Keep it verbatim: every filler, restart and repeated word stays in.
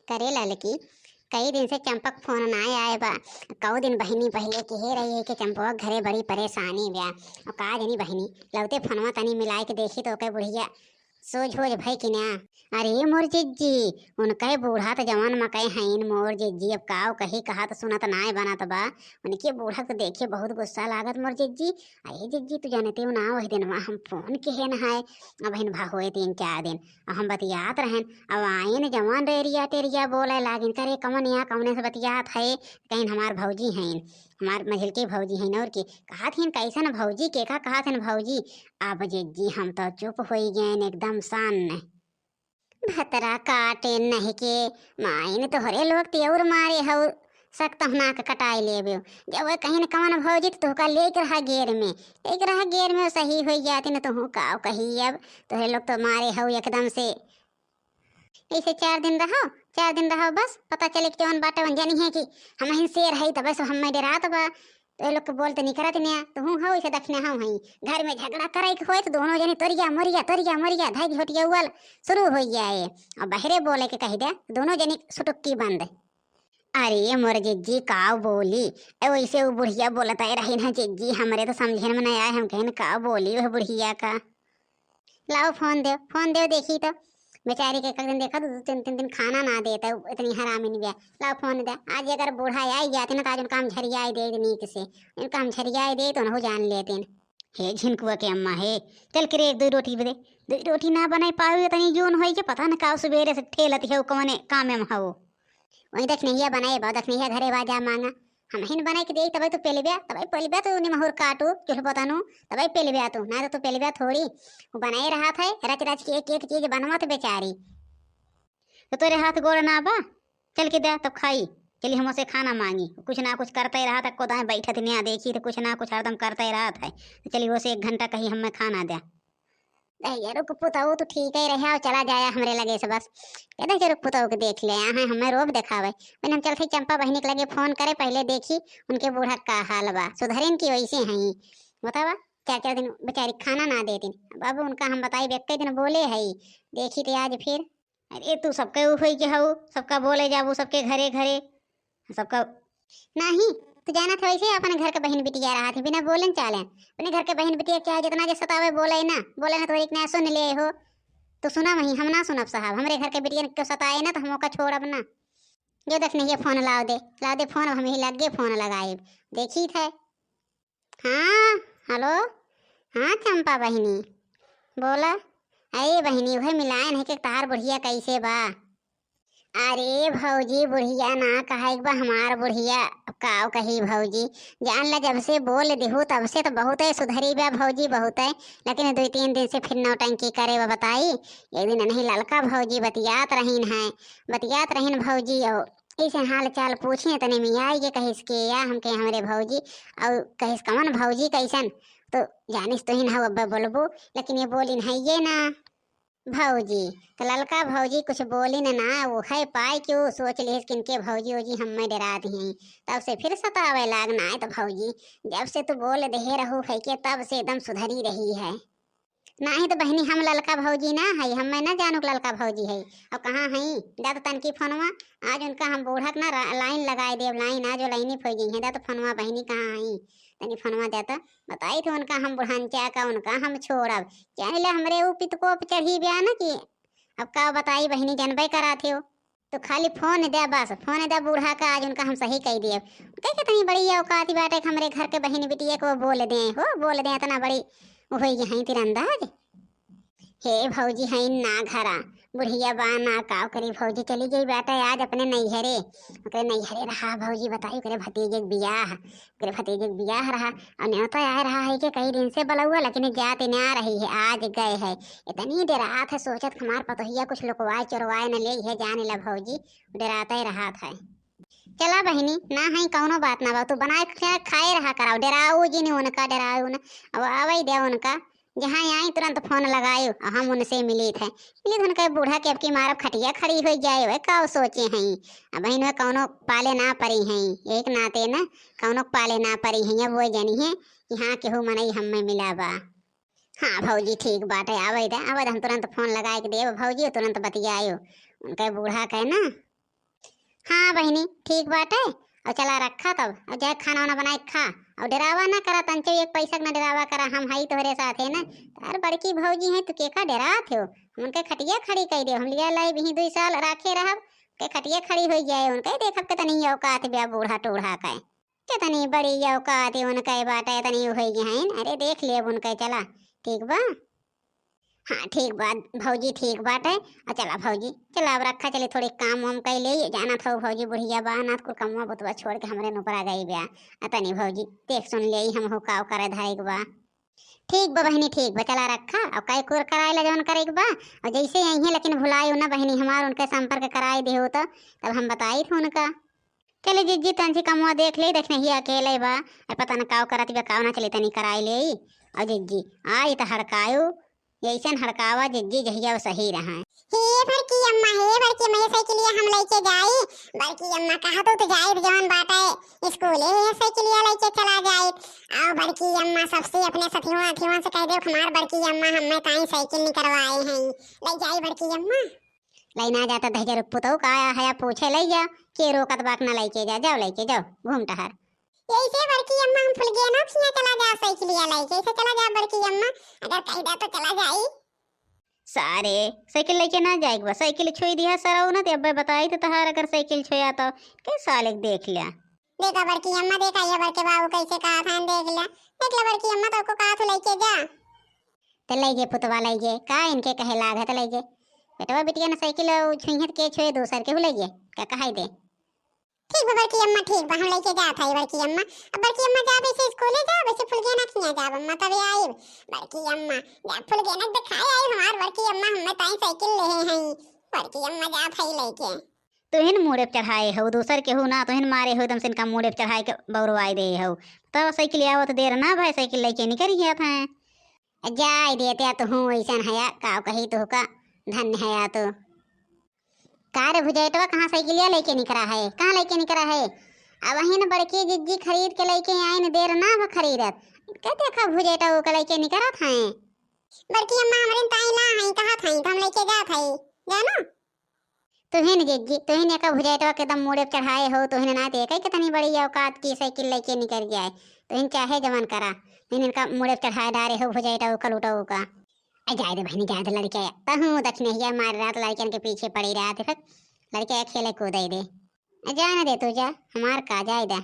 करे ललकी, कई दिन से चंपक फोन ना आए बा। कऊ दिन बहिनी पहिले कहे रही है कि चंपवा घरे बड़ी परेशानी बा। और का जानी बहिनी, लौते फोनवा तनी मिलाए के देखी तो ओके बुढ़िया सोझ होझ भई कि ना। अरे मोर जिज्जी, उनके बूढ़ा त जवन मकई हईन मोर जिज्जी, अब काव कही, कहा त सुनत नाय बनत बा। उनके बूढ़ा के देखे बहुत गुस्सा लागत मोर जिज्जी। अरे जिज्जी, तू जानते हो ना, वही दिन वहाँ हम फोन किहे न है, अब हिन भा होए तीन चार दिन, अब हम बतियात रहन, अब आइन जवन रेरिया टेरिया बोले लागिन, करे कवन या कवने से बतियात है, कहिन हमार भौजी हईन, हमार मझिलकी भौजी हईन, और की कहत हिन, कैसन भौजी, के का कहत हिन भौजी। अब जिज्जी हम तो चुप होई गए एकदम सन्न। भतरा काटे नहीं के, माइन तोहरे लोग ते और मारे हऊ, सक तहना के कटाई लेबे। जब वह कहिन कवन भौजी त तोहका लेके रहा गेर में, लेके रहा गेर में सही होई जाती न, तुहू काव कही अब, तोहरे लोग तो मारे हऊ एकदम से। ऐसे चार दिन रहो, चार दिन रहो बस, पता चले कि जवन बाटे वन जानी है कि हम हिन शेर हई, तब से हमें डरात बा। तो ये लोग के बोल तो निकरत नहीं, तुहू हो ऐसे दखने हो हई। घर में झगड़ा करे के होए तो दोनों जने तोरिया मोरिया, तोरिया मोरिया, धाई घोटिया उवल शुरू हो जाए। और बहरे बोले के कह दे, दोनों जने सुटुक्की बंद। अरे मोर जिज्जी काव बोली, ए वैसे वो बुढ़िया बोलत आए रही ना जिज्जी, हमरे तो समझे में नहीं आए, हम कहन का बोली वह बुढ़िया का। लाओ फोन दे, फोन दे देखी तो। बेचारी के एक दिन देखा, दो, दो, तीन, तीन दिन खाना ना देता, इतनी हरामिन बिया। लाओ फोन दे। आज अगर बूढ़ा आई जाते ना, तो आज उनका हम झरियाई दे नीक से। उनका हम झरियाई दे तो उन्हों जान लेते। हे झिनकुआ के अम्मा हे, चल के रे एक दो रोटी दे। दो रोटी ना बनाई पावे, इतनी जून होई के पता न का सुबेरे से ठेलत है, कौने काम में हो। वही दखनहिया बनाए बा, दखनहिया घरे बा जा मांगा। हम हिन बनाए के देई, तबे तू पेलब्या, तबे पेलब्या तू निमहुर काटू, चूल्ह पोतानू, तबे पेलब्या तू, ना तो तू पेलब्या थोड़ी। वो बनाए रहा था, रच रच के एक एक चीज बनवा तो बेचारी। तो तोरे हाथ गोड़ ना बा, चल के दे तब खाई। चली हमसे खाना मांगी, कुछ ना कुछ करते रहा था, कोदाए बैठत नहीं देखी तो कुछ ना कुछ हरदम करते रहा था। तो चली वो से एक घंटा कहीं हमें खाना दे। दहिया रुक पुतऊ, तू ठीक ही रहे, चला जाया हमरे लगे से बस। कह दे रुक पुतऊ के देख ले, यहाँ हमें रोब देखावे। मैंने हम चलते चंपा बहिनी के लगे फोन करे, पहले देखी उनके बूढ़ा का हाल बा, सुधरेन की वैसे हैं। बतावा, चार चार दिन बेचारी खाना ना देतीन। अब, अब उनका हम बताई, एक दिन बोले है, देखी तो आज फिर। अरे तू सबके ऊ होई के हऊ, सबका बोले जाबू, सबके घरे घरे, सबका। नहीं, तू जानत है वैसे अपने घर के बहिन बिटिया रहा थी, बिना बोले न चाले। अपने घर के बहिन बिटिया चाहे जितना जे सतावे, बोले ना, बोले ना, तो एक ना सुन ले हो। तो सुना वहीं, हम ना सुनब साहब, हमरे घर के बिटिया क्यों सताए ना, तो हम ओका छोड़ब ना। जो देख नहीं, ये फोन लाओ दे, लाओ दे फोन, हम ही लगे फोन लगाए, देखी थे। हाँ, हेलो। हाँ चंपा बहिनी, बोला। अरे बहिनी, उहे मिलायन है कि तहार बुढ़िया कैसे बा? अरे भौजी, बुढ़िया ना कहे के बा, हमार बुढ़िया। अब काव कही भौजी, जान ला, जब से बोल दिहू तब से तो बहुत है सुधरी बा भौजी, बहुत है। लेकिन दो तीन दिन से फिर नौटंकी करे बा, बताई। एक दिन नहीं ललका भौजी बतियात रहीन है, बतियात रहीन भौजी, और ऐसे हाल चाल पूछे तने मियाई के कहिस के या हमके हमरे भौजी, और कहिस कमन भौजी कैसन। तो जानिस तो ही ना हो अब बोलबो, लेकिन ये बोलिन है ये ना भौजी। तो ललका भौजी कुछ बोलिन ना, वो है पाई क्यों सोच लिहिस किनके भौजी वौजी हमें डरात हैं, तब से फिर सतावे लाग ना है। तो भौजी, जब से तू बोल दे रहू है के तब से एकदम सुधरी रही है। नाही तो बहिनी, हम ललका भौजी ना हई, हमें ना जानू के ललका भौजी हई। अब कहाँ हई? दा तो तनकी फोनवा, आज उनका हम बूढ़ा के ना रा-, लाइन लगाए देब, लाइन आज वो लाइने फोई गई है। दा तो फोनवा बहिनी कहाँ हई? तनी फोनवा दे तो बताई थे उनका हम बुढ़ानचा का, उनका हम छोड़ब। जान ले हमरे ऊ पितको पे चढ़ी बया ना कि अब का बताई बहिनी, जानबे करा थे हो। तो खाली फोन दे बस, फोन दे बूढ़ा का, आज उनका हम सही कह दिए। कह के तनी बड़ी औकात बाटे कि हमरे घर के बहिन बिटिया को बोल दे हो, बोल दे, इतना बड़ी होई गई हैं तीरंदाज। हे भौजी, हैं ना घरा, बुढ़िया बा ना, काव करी भौजी, चली गई बाटे आज अपने नैहरे। ओकरे नैहरे रहा भौजी, बताई ओकरे भतीजे के बियाह, ओकरे भतीजे के बियाह रहा, और न्योता आए रहा है कि कई दिन से बलौआ, लेकिन जाते ना रही है, आज गए है। इतनी देर रात है, सोचत हमार पतोहिया कुछ लुकवाए चोरवाए न ले है, जान ला भौजी, डराते रहा था। चला बहिनी, ना है कौनो बात ना बा, तू बनाए के खाए रहा कराओ, डराऊ जिन उनका, डराऊ ना। अब आवई दे उनका, जहाँ आई तुरंत फोन लगायो, और हम उनसे मिली थे। मिली थे उनके बूढ़ा के, अब की मारब खटिया खड़ी हो जाए, वह का सोचे हैं। अब बहिन वह कौनो पाले ना पड़ी हैं, एक नाते ना कौनो पाले ना पड़ी हैं। अब वो जानी है कि हाँ, केहू मनई हमें मिला बा। हाँ भौजी, ठीक बाटे, आवे दे, आवे दे, हम तुरंत फोन लगाए के देब भौजी, तुरंत बतियायो उनके बूढ़ा के ना। हाँ बहिनी, ठीक बाटे। अउ चला रखा तब, अउ जाए खाना वाना बनाए खा। अउ डेरावा ना करा, तंचो एक पैसा के ना डेरावा करा, हम हई तोहरे साथे ना। तार बड़की भौजी है, तू केका डेरात हो? हम उनके खटिया खड़ी कइ देउ, हम लिया लाई बिही दुई साल राखे रहब, के खटिया खड़ी होइ जाए, उनके देखब के तनी औकात ब्या बूढ़ा टूढ़ा के। केतनी बड़ी औकात उनके बाटे, एतनी होइ गई हइन। अरे देख लेब उनके, चला, ठीक बा। हाँ ठीक बा भौजी, ठीक बाटे। आ चला भौजी, चला अब रखा चली, थोड़ी काम वाम कइ लेई, जानत हउ भौजी बुढ़िया बा, ना कुल कमवा बुतवा छोड़ के हमरे ऊपर आ गई ब्या। आ तनी भौजी देख सुन लेई हमहू का करे धाइक बा। ठीक बा बहिनी, ठीक बा, चला रखा, अब काई कुर कराए ला जौन करे के बा। और जैसे यही है लेकिन भुलाए ना बहिनी हमार, उनके संपर्क कराए देहु तो तब हम बताई थे उनका। चले जिज्जी, तंची कमवा देख ले, देख नहीं अकेले बा, अरे पता न काव करत बा, काव ना, चले तनी कराई ले। और जिज्जी, आ ये तो हड़कायु, ऐसन हड़कावा जिज्जी जहिया वो सही रहा। हे बड़की अम्मा, हे बड़की अम्मा, ये साइकिलिया हम लेके जाई। बड़की अम्मा कहा तो, तो जाई जवन बाटे स्कूले, ये साइकिलिया लेके चला जाई। आओ बड़की अम्मा, सबसे अपने सथियों अथियों से कह दे, हमार बड़की अम्मा हमें ताई साइकिल निकलवाए हैं, ले जाई बड़की अम्मा। लइना जाता दहिजर पुतऊ का आया है, पूछे लइ जा, के रोकत बाक ना लइके जा, जाओ लइके जाओ, घूम टहर। यही से बड़की अम्मा हम फुलगेना खिया चला जाओ साइकिलिया लइके, ऐसे चला जाओ बड़की अम्मा, अगर कह दे तो चला जाई। सारे, साइकिल लइके ना जाए के बा, साइकिल छुई दिया सरऊ ना, ते अब्बे बताई तो तहार अगर साइकिल छुया तो, के साले के देख लिया। देखा बड़की अम्मा, देखा ये बड़के बाबू कैसे कहा था, देख लिया, देख लिया बड़की अम्मा, तो को कहा था लइके जा। ते लइगे पुतवा लइगे, का इनके कहे लागत लइगे। बेटवा बिटिया न साइकिल छुइहत के छुए दूसर के हु लइगे, का कहाई दे। ठीक बा बड़की अम्मा, ठीक बा, हम लइके जात हई बड़की अम्मा। अब बड़की अम्मा जाबे से स्कूले जाब, ऐसे फुलगेना खिया जाब अम्मा, तबे आइब। बड़की अम्मा, जा फुलगेना दिखाए आई हमार बड़की अम्मा, हमें ताई साइकिल लेहे हई। बड़की अम्मा जात हई लइके। तुहिन मूड़े पे चढ़ाए हउ, दूसर केहू ना, तुहिन मारे हउ, एकदम से इनका मूड़े पे चढ़ाए के बौरवाए दे हउ। तब साइकिल आवत देर ना भाई, साइकिल लइके निकल गया था। जाए देते तो हूँ ऐसन हया, का कही तो का, धन्य हया तो। का रे भुजैटवा, कहाँ साइकिलिया लइके निकरा है, कहाँ लइके निकरा है? अब वही न बड़की जिज्जी खरीद के लइके आइन, देर ना भ खरीदत। का देखा भुजैटवा के लइके निकरत हैं। बड़की अम्मा हमरे ताई ला हैं, कहा था तो हम लइके जात हई, जानो। तुहिन जिज्जी, तुहिन एका भुजैटवा के दम मूड़े पे चढ़ाए हो, तुहिन ना ते एकै के तनी बड़ी औकात की साइकिल लइके निकल जाए। तुहिन चाहे जवन करा, तुहिन इनका मूड़े पे चढ़ाए डारे हो भुजैटवा का लूटो का। ए जाए दे बहिनी, जाए दे लड़के, तहूँ दक्षिणहिया मार रात लड़कियन के पीछे पड़ी रहत है, लड़के खेले कूदे दे। ए जाए ना दे तू जा, हमार का जाए दे।